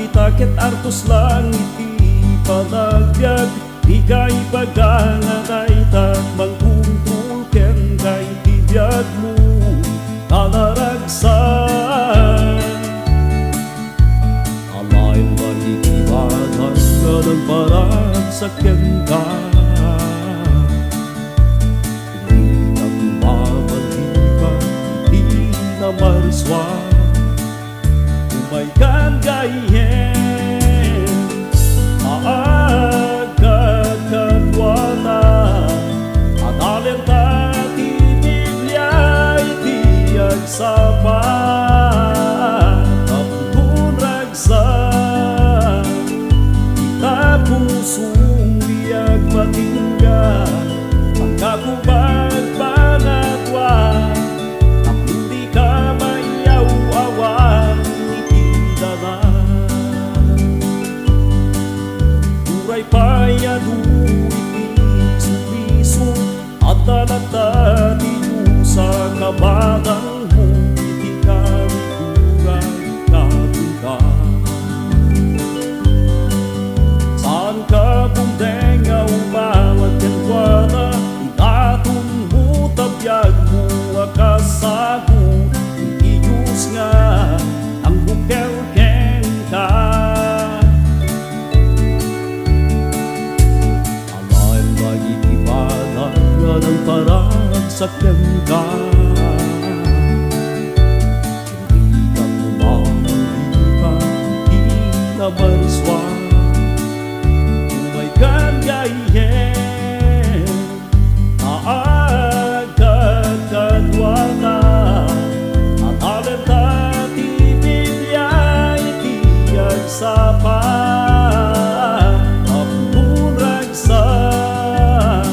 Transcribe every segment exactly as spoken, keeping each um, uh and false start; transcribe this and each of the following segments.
Ita ket artos lang iti panagbiag, dika ibaga nga dayta mangkontrol kenka iti biagmo, ta naragsak. Alaen dagiti banag nga nagparagsak kenka. Dika tumawag, dika iti namarsua. Umaykan gayem, maagka kaduana. Adalenta ti Biblia iti agsapa. Tapno ragsak ita pusong, biag batingga, pangkakubag pangatua. Tapno dika maiyaw-awan iti dana. Uray pay adu iti subiso, adda latta ti Dios a kabanangmo iti karigura iti kaduda. Saanka bondeng nga umawan kenkuana, idatonmo ta biagmo a kasagut iti Dios nga nangbukel kenka. Alaen dagiti banag nga nangparagsak kenka. Dika tumawag, dika iti namarsua. Umaykan gayem, ta agka kaduana. Adalenta ti Biblia iti agsapa. Tapno ragsak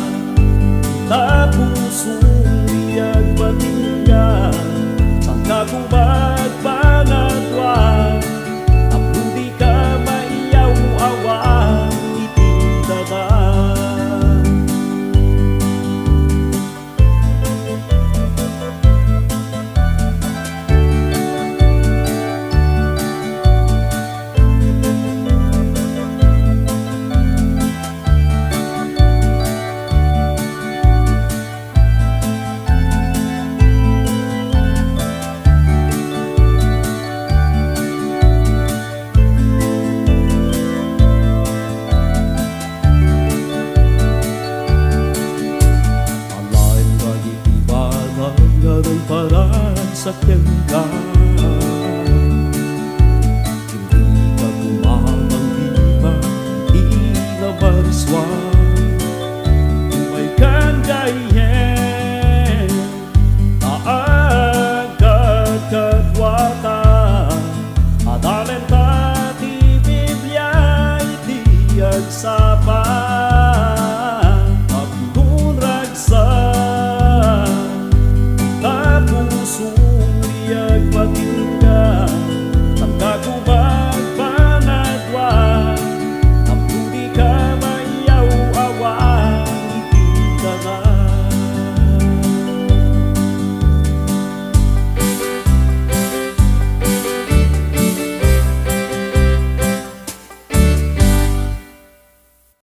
ita pusong, biag batingga, saan ka gumagpanatua. Tapno dika maiyaw-awan iti dana. Alaen dagiti banag nga nangparagsak kenka.